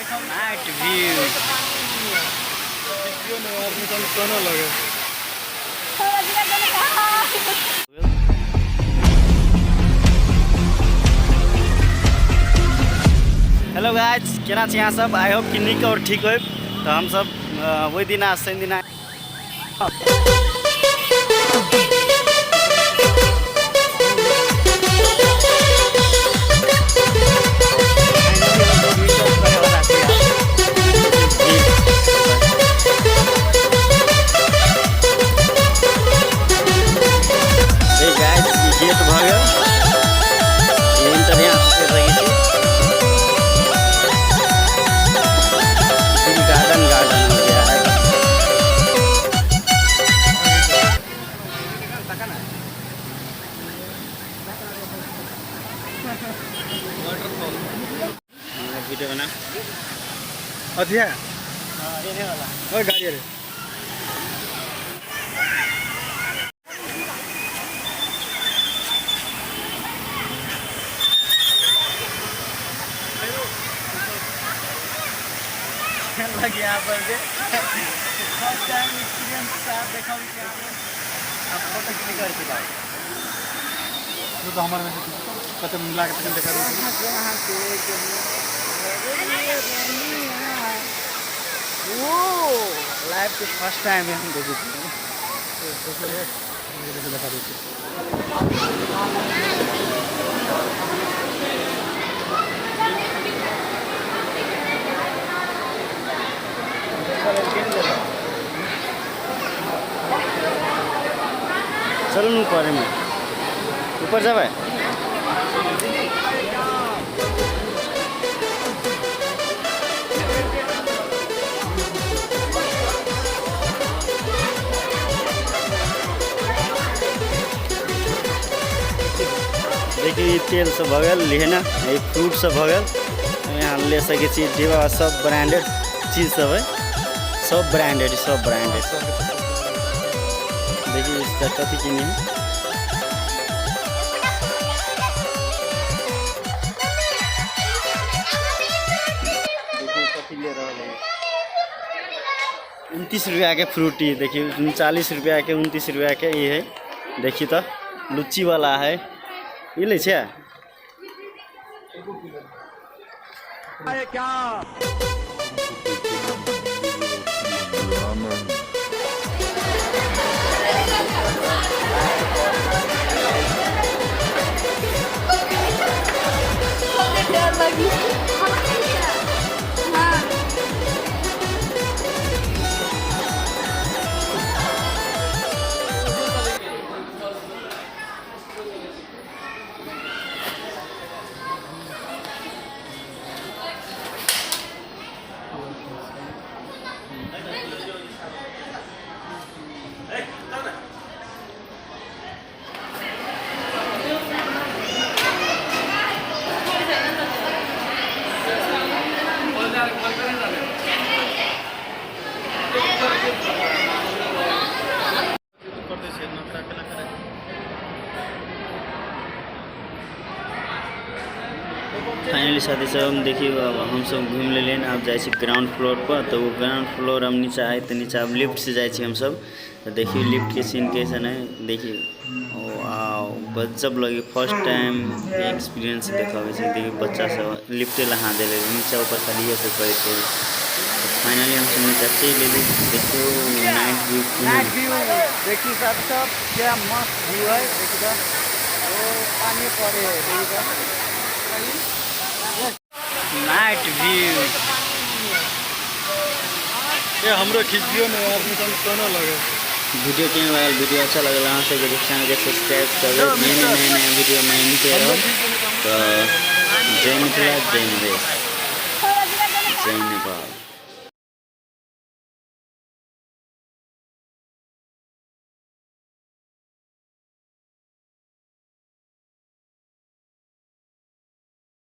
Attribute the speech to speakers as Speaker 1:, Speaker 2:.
Speaker 1: Night view. Hello guys, केना छी अहाँ सब? I hope कि नीक और ठीक होब। तऽ हमसब ओहि दिना शनि दिना गेट भऽ गेल, एंटर यहाँ से करि सकै छी। गार्डन गार्डन हो गया है। वीडियो बना।
Speaker 2: अथी है।
Speaker 1: हाँ, ये वाला।
Speaker 2: और गाड़ी है।
Speaker 1: लग यहाँ पर के फर्स्ट टाइम एक्सपीरियंस साथ देखा भी क्या आप फोटो क्लिक करके जाओ।
Speaker 2: तो हमारे में से कते मिला के तखन देखा।
Speaker 1: वो लाइफ के फर्स्ट टाइम हम देखे थे।
Speaker 2: देखा दै।
Speaker 1: चलू न ऊपर में, ऊपर जेबै। देखिए, ई तेल सब भऽ गेल लिहे ना, ई फ्रूट सब भऽ गेल। यहाँ ले सकै छी डिब्बा, सब ब्रांडेड चीज सब है, सब ब्रांडेड, सब ब्रांडेड। देखिए, इसका कथी किनी है। देखिए कथी ले रहल है। 29 रुपया के फ्रूटी, देखिए 39 रुपया के, 29 रुपया के ई है। देखिए तो लुच्ची वाला है, ई लै छै।
Speaker 3: डर लगी। हाँ।
Speaker 2: करतै छै नखरा केना करै।
Speaker 1: फाइनली साथी सब, हम देखियौ, अब हमसब घुमि लेलियै। आब जाइ छी ग्राउंड फ्लोर पर। तऽ ओ ग्राउंड फ्लोर हम नीचा आइ तऽ नीचा आब लिफ्ट से जाइ छी हमसब। तऽ देखियौ लिफ्टके सीन कैसन है। देखियौ, ओ वाओ, गजब लगे। फर्स्ट टाइम एक्सपीरियंस देखाबै छै। देखियौ, बच्चा सब लिफ्टे लहा देले, नीचा ऊपर खाली इहे सब करैत रहै। फाइनली हमसब नीचा चलि एली। देखियौ नाइट व्यू। नाइट व्यू देखिए साथी सब, क्या मस्त व्यू है। देखिए तो ओ पानी पड़े है। देखिए तो नाइट व्यू।
Speaker 2: ए, हमरो खींच दियौ ने, अपने सब कोना लगे।
Speaker 1: वीडियो केहन लागल? वीडियो अच्छा लगल अहाँ सबके तऽ चैनलके सब्सक्राइब करबै। नया नया नया वीडियो में रहब। तऽ जय मिथिला, जय मधेश, जय नेपाल।